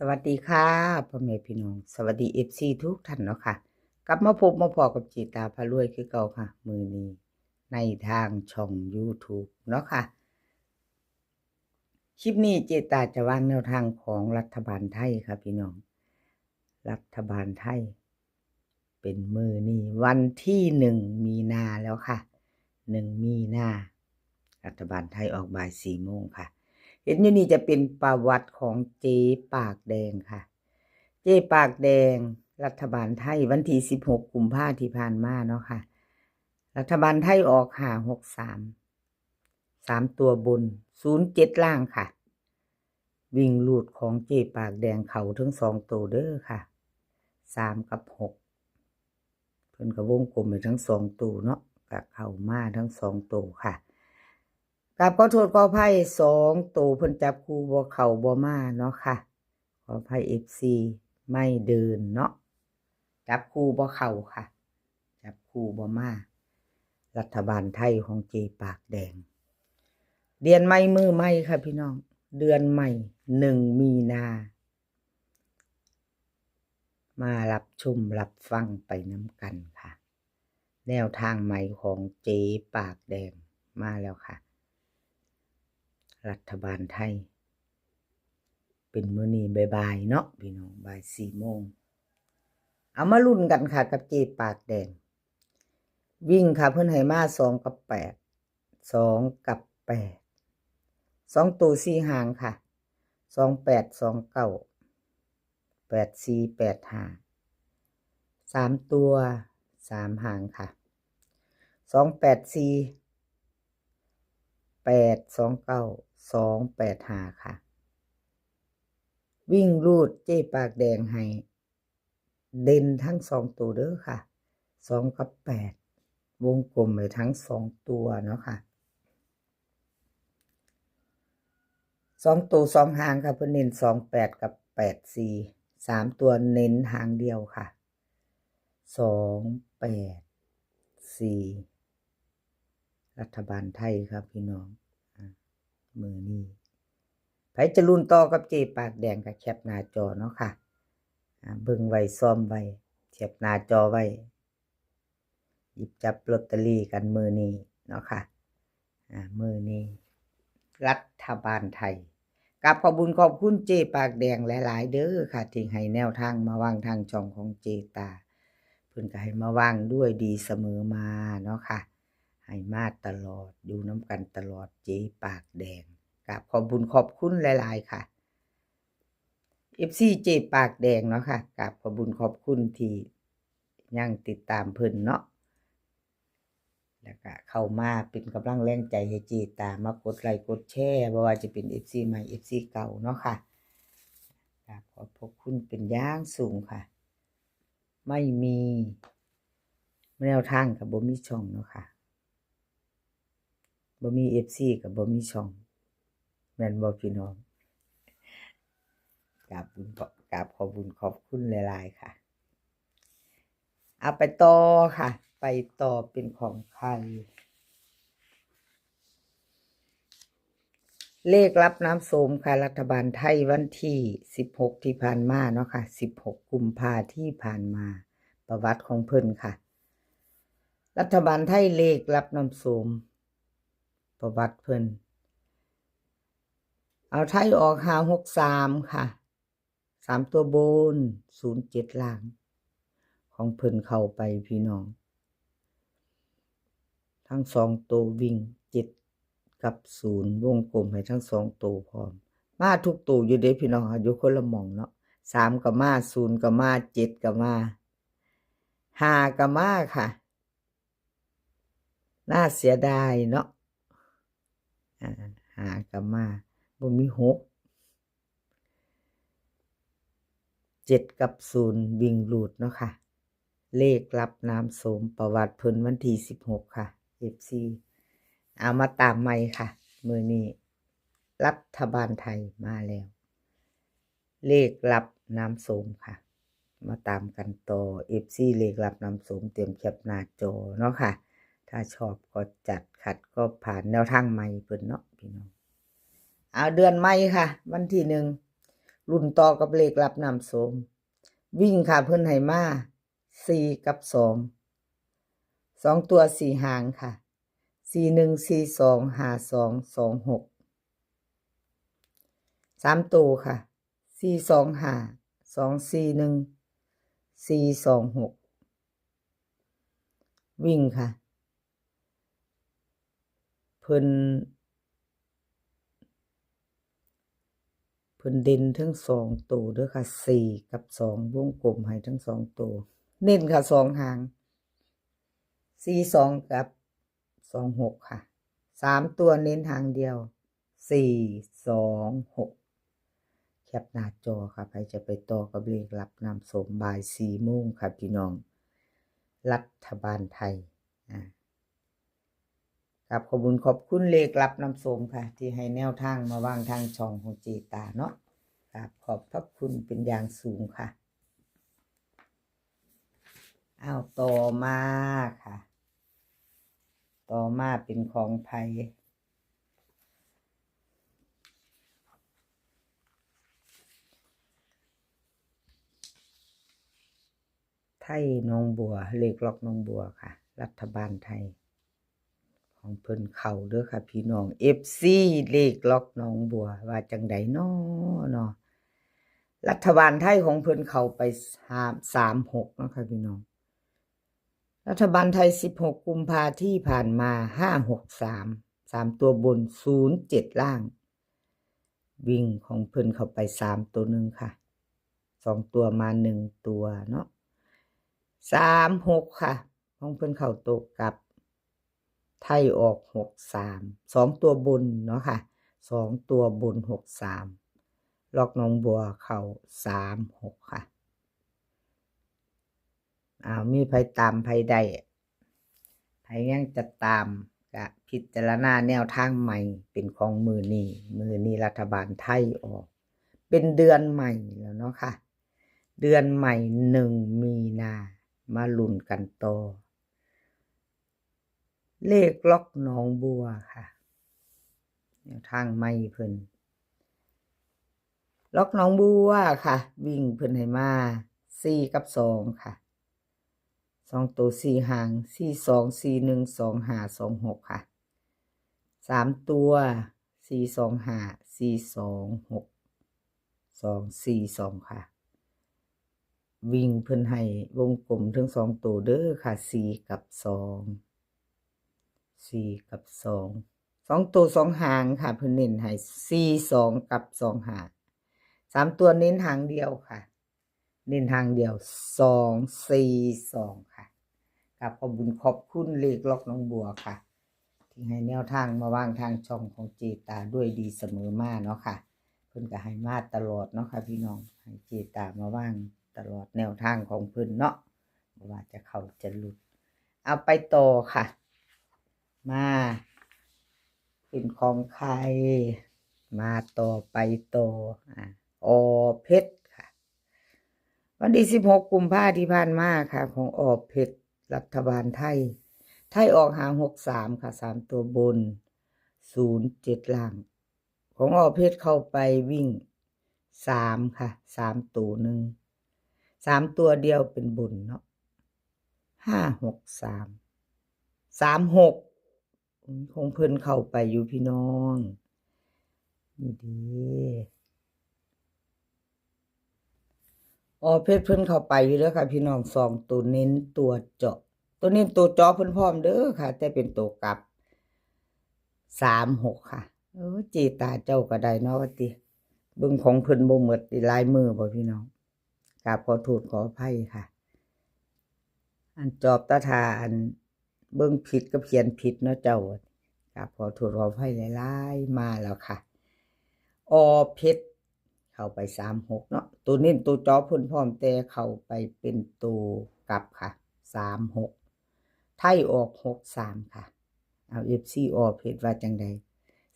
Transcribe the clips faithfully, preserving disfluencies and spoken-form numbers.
สวัสดีค่ะ พ่อแม่พี่น้อง สวัสดี เอฟซี ทุกท่านเนาะค่ะ กลับมาพบมาพ้อกับเจตาพารวยคือเก่าค่ะ มื้อนี้ในทางช่อง YouTube เนาะค่ะ คลิปนี้เจตาจะวางแนวทางของรัฐบาลไทยค่ะพี่น้อง รัฐบาลไทย เป็นมื้อนี้วันที่ หนึ่ง มีนาแล้วค่ะ หนึ่ง มีนา รัฐบาลไทยออกบ่าย สี่โมงค่ะ เห็นอยู่นี่จะเป็นประวัติของเจ๊ปากแดงค่ะ เจ๊ปากแดง รัฐบาลไทยวันที่ สิบหก กุมภาที่ผ่านมาเนาะค่ะ รัฐบาลไทยออก ห้าหกสาม สามตัวบน ศูนย์เจ็ด ล่างค่ะ วิ่งรูดของเจ๊ปากแดงเข้าทั้งสองตัวเด้อค่ะ สาม กับ หก เพิ่นก็วงกลมไปทั้งสองตัวเนาะ ก็เข้ามาทั้งสองตัวค่ะ กราบขอโทษขออภัย สองตัวเพิ่นจับคู่บ่เข้าบ่มาเนาะค่ะ ขออภัย เอฟซี ไม่เดินเนาะ จับคู่บ่เข้าค่ะ จับคู่บ่มา รัฐบาลไทยของเจ๊ปากแดง เดือนใหม่มื้อใหม่ค่ะพี่น้อง เดือนใหม่ หนึ่ง มีนา มารับชมรับฟังไปนำกันค่ะ แนวทางใหม่ของเจ๊ปากแดงมาแล้วค่ะ รัฐบาลไทย เป็นมื้อนี้บ่ายๆเนาะพี่น้อง บ่าย สี่โมง เอามาลุ้นกันค่ะกับเจ๊ปากแดง วิ่งค่ะ เพิ่นให้มา สอง กับ แปด สอง กับ แปด สองตัว สี่ หางค่ะ สอง แปด สอง เก้า แปด สี่ แปด ห้า สามตัว สาม หางค่ะ สอง แปด สี่ แปด สอง เก้า สอง แปด ห้า ค่ะ วิ่งรูดเจ๊ปากแดงให้ เด่นทั้งสองตัวเด้อค่ะ สอง กับ แปด วงกลมไว้ทั้งสองตัวเนาะค่ะ สองตัวสองหางค่ะ เพิ่นเน้น สอง แปด กับ แปด สี่ สามตัวเน้นหางเดียวค่ะ สอง แปด สี่ รัฐบาลไทยครับพี่น้อง อ่ะ มื้อนี้ ไผจะลุ้นต่อกับเจ๊ปากแดงก็แคปหน้าจอเนาะค่ะ อ่า เบิ่งไว้ ซ่อมไว้ แคปหน้าจอไว้ หยิบจับลอตเตอรี่กันมื้อนี้เนาะค่ะ อ่า มื้อนี้ รัฐบาลไทย กราบขอบบุญขอบคุณเจ๊ปากแดงหลายๆเด้อค่ะ ที่ให้แนวทางมาวางทางช่องของเจ๊ตา เพิ่นก็ให้มาวางด้วยดีเสมอมาเนาะค่ะ ให้มาตลอด อยู่นำกันตลอด เจ๊ปากแดง กราบขอบบุญขอบคุณหลายๆค่ะ เอฟซี เจ๊ปากแดงเนาะค่ะ กราบขอบบุญขอบคุณที่ยังติดตามเพิ่นเนาะ แล้วก็เข้ามาเป็นกำลังแรงใจให้เจ๊ตา มากดไลค์กดแชร์ บ่ว่าจะเป็น เอฟซี ใหม่ เอฟซี เก่าเนาะค่ะ กราบขอบพระคุณเป็นอย่างสูงค่ะ ไม่มีแนวทางก็บ่มีช่องเนาะค่ะ บ่มี เอฟซี ก็บ่มีช่อง แม่นบ่พี่น้อง กราบบุญขอบ กราบขอบบุญขอบคุณหลายๆค่ะ เอาไปต่อค่ะ ไปต่อเป็นของใคร เลขลับน้ำโสมค่ะ รัฐบาลไทยวันที่ สิบหก ที่ผ่านมาเนาะค่ะ สิบหก กุมภาที่ผ่านมา ประวัติของเพิ่นค่ะ รัฐบาลไทยเลขลับน้ำโสม ประวัติเพิ่น เอาไทยออก ห้าหกสาม ค่ะ สามตัวบน ศูนย์เจ็ด ล่าง ของเพิ่นเข้าไปพี่น้อง ทั้งสองตัววิ่ง เจ็ด กับ ศูนย์ วงกลมให้ทั้งสองตัวพร้อม มาทุกตัวอยู่เด้พี่น้องค่ะ อยู่คนละหม่องเนาะ สาม ก็มา ศูนย์ ก็มา เจ็ด ก็มา ห้า ก็มาค่ะ น่าเสียดายเนาะ อ่า ห้า ก็มา บ่มี หก เจ็ด กับ ศูนย์ วิ่งรูดเนาะค่ะ เลขลับน้ำโสม ประวัติเพิ่นวันที่ สิบหก ค่ะ เอฟซี เอามาตามใหม่ค่ะ มื้อนี้ รัฐบาลไทยมาแล้ว เลขลับน้ำโสมค่ะ มาตามกันต่อ เอฟซี เลขลับน้ำโสม เตรียมแคปหน้าจอเนาะค่ะ ถ้าชอบก็จัด ขัดก็ผ่าน แนวทางใหม่เพิ่นเนาะพี่น้อง เอาเดือนใหม่ค่ะ วันที่ หนึ่ง รุ่นต่อกับเลขลับน้ำโสม วิ่งค่ะ เพิ่นให้มา สี่ กับ สอง สอง ตัว สี่ หางค่ะ สี่ หนึ่ง สี่ สอง ห้า สอง สอง หก สาม ตัวค่ะ สี่ สอง ห้า สอง สี่ หนึ่ง สี่ สอง หก วิ่งค่ะ เพิ่น เพิ่นเด่นทั้งสองตัวเด้อค่ะ สี่ กับ สอง วงกลมให้ทั้งสองตัว เน้นค่ะ สอง หาง สี่ สอง กับ สอง หก ค่ะ สาม ตัวเน้นหางเดียว สี่ สอง หก แคปหน้าจอค่ะ ใครจะไปต่อกับเลขลับน้ำโสมบ่าย สี่ โมงค่ะพี่น้อง รัฐบาลไทย อ่า ครับ ขอบคุณ ขอบคุณเลขลับน้ำโสมค่ะ ที่ให้แนวทางมาวางทางช่องของเจตาเนาะ ครับ ขอบพระคุณเป็นอย่างสูงค่ะ อ้าว ต่อมาค่ะ ต่อมาเป็นของไผ ไทยหนองบัว เลขล็อกหนองบัวค่ะ รัฐบาลไทย ของเพิ่นเข้าเด้อค่ะพี่น้อง เอฟซี เลขล็อกหนองบัว ว่าจังใดน้อเนาะ รัฐบาลไทยของเพิ่นเข้าไป สาม สาม หก เนาะค่ะพี่น้อง รัฐบาลไทย สิบหก กุมภาที่ผ่านมา ห้า หก สาม สาม ตัวบน ศูนย์ เจ็ด ล่าง วิ่งของเพิ่นเข้าไป สาม ตัวหนึ่งค่ะ สอง ตัวมา หนึ่ง ตัวเนาะ สาม หก ค่ะ ของเพิ่นเข้าโตกลับ ไทยออก หก สาม สอง ตัวบนเนาะค่ะ สอง ตัวบน หก สาม ล็อกหนองบัวเข้า สาม หก ค่ะ อ้าว มีไผตามไผได้ ไผยังจะตามกะพิจารณาแนวทางใหม่เป็นของมื้อนี้ มื้อนี้รัฐบาลไทยออก เป็นเดือนใหม่แล้วเนาะค่ะ เดือนใหม่ หนึ่ง มีนา มาลุ้นกันต่อ เลขล็อกหนองบัวค่ะ แนวทางใหม่เพิ่น ล็อกหนองบัวค่ะ วิ่งเพิ่นให้มา สี่ กับ สอง ค่ะ สอง ตัว สี่ หาง สี่ สอง สี่ หนึ่ง สอง ห้า สอง หก ค่ะ สาม ตัว สี่ สอง ห้า สี่ สอง หก สอง สี่ สอง ค่ะ วิ่งเพิ่นให้วงกลมทั้งสองตัวเด้อค่ะ สี่ กับ สอง สี่ กับ สอง สอง ตัว สอง หางค่ะ เพิ่นเน้นให้ สี่ สอง กับ สอง ห้า สาม ตัวเน้นหางเดียวค่ะ เน้นหางเดียว สอง สี่ สอง ค่ะ ครับ ขอบคุณ ขอบคุณเลขล็อกหนองบัวค่ะ ที่ให้แนวทางมาวางทางช่องของเจตาด้วยดีเสมอมาเนาะค่ะ เพิ่นก็ให้มาตลอดเนาะค่ะพี่น้อง ให้เจตามาวางตลอดแนวทางของเพิ่นเนาะ บ่ว่าจะเข้าจะหลุด เอาไปต่อค่ะ มา เป็นของใคร มาต่อไปต่อ อ่ะ อ.เพชรค่ะ วันที่ สิบหก กุมภาที่ผ่านมาค่ะ ของ อ.เพชร รัฐบาลไทย ไทยออก ห้า หก สาม ค่ะ สาม ตัวบน ศูนย์ เจ็ด ล่าง ของ อ.เพชร เข้าไปวิ่ง สาม ค่ะ สาม ตัวหนึ่ง สาม ตัวเดียวเป็นบนเนาะ ห้า หก สาม สาม หก ของเพิ่นเข้าไปอยู่พี่น้อง นี่เด้ อ.เพชร เพิ่นเข้าไปอยู่เด้อค่ะพี่น้อง สอง ตัวเน้นตัวเจาะ ตัวเน้นตัวเจาะเพิ่นพร้อมเด้อค่ะ แต่เป็นตัวกลับ สาม หก ค่ะ เออ เจตาเจ้าก็ได้เนาะว่าติ เบิ่งของเพิ่นบ่หมดติ หลายมื้อบ่พี่น้อง กราบขอโทษขออภัยค่ะ อันจอบตาทาอันเบิ่งผิดกับเขียนผิดเนาะเจ้า กราบขอโทษขออภัยหลายๆ มาแล้วค่ะ อ.เพชร เข้าไป สาม หก เนาะ ตัวเน้นตัวเจาะเพิ่นพร้อม แต่เข้าไปเป็นตัวกลับค่ะ สาม หก ไทยออก หก สาม ค่ะ เอา เอฟซี อ.เพชร ว่าจังใด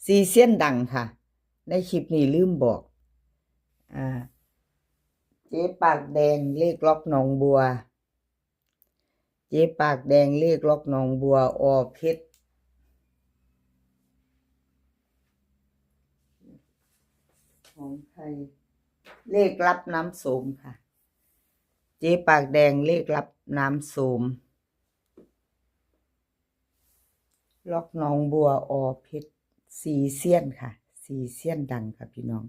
สี่ เซียนดังค่ะ ในคลิปนี้ลืมบอก อ่า เจ๊ปากแดงเลขล็อกหนองบัว เจ๊ปากแดงเลขล็อกหนองบัว อ.เพชร ของไทย เลขลับน้ำโสมค่ะ เจ๊ปากแดงเลขลับน้ำโสม ล็อกหนองบัว อ.เพชร สี่เซียนค่ะ สี่เซียนดังค่ะพี่น้อง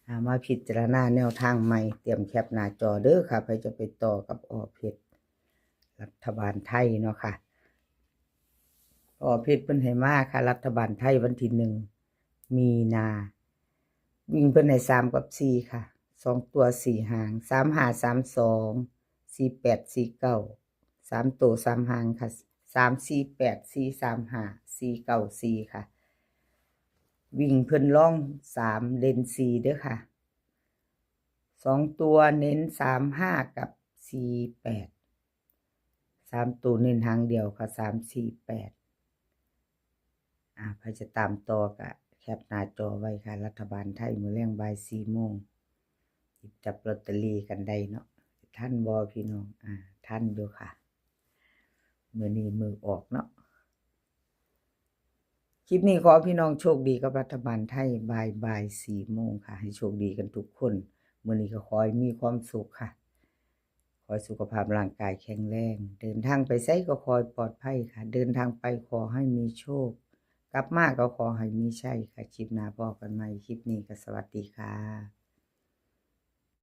อ่า มาพิจารณาแนวทางใหม่ เตรียมแคปหน้าจอเด้อค่ะ ใครจะไปต่อกับ อ.เพชร รัฐบาลไทยเนาะค่ะ อ.เพชร เพิ่นให้มาค่ะ รัฐบาลไทยวันที่หนึ่ง มีนา วิ่งเพิ่นให้สามกับสี่ค่ะ สองตัวสี่หาง สามห้าสามสอง สี่แปดสี่เก้า สามตัวสามหางค่ะ สามสี่แปด สี่สามห้า สี่เก้าสี่ค่ะ วิ่งเพิ่นรองสาม เด่นสี่เด้อค่ะ สองตัวเน้นสามห้ากับสี่แปด สามตัวเน้นหางเดียวค่ะ สามสี่แปด อ่า ใครจะตามต่อก็แคปหน้าจอไว้ค่ะ รัฐบาลไทยมื้อแลงบ่ายสี่โมง หยิบจับลอตเตอรี่กันได้เนาะ ทันบ่พี่น้อง อ่า ทันอยู่ค่ะ มื้อนี้มื้อออกเนาะ คลิปนี้ขอให้พี่น้องโชคดีกับรัฐบาลไทย บ่ายบ่ายสี่โมงค่ะ ให้โชคดีกันทุกคน มื้อนี้ก็ขอให้มีความสุขค่ะ ขอให้สุขภาพร่างกายแข็งแรง เดินทางไปไสก็ขอให้ปลอดภัยค่ะ เดินทางไปขอให้มีโชค กลับมาก็ขอให้มีชัยค่ะ คลิปหน้าพ้อกันใหม่ คลิปนี้ก็สวัสดีค่ะ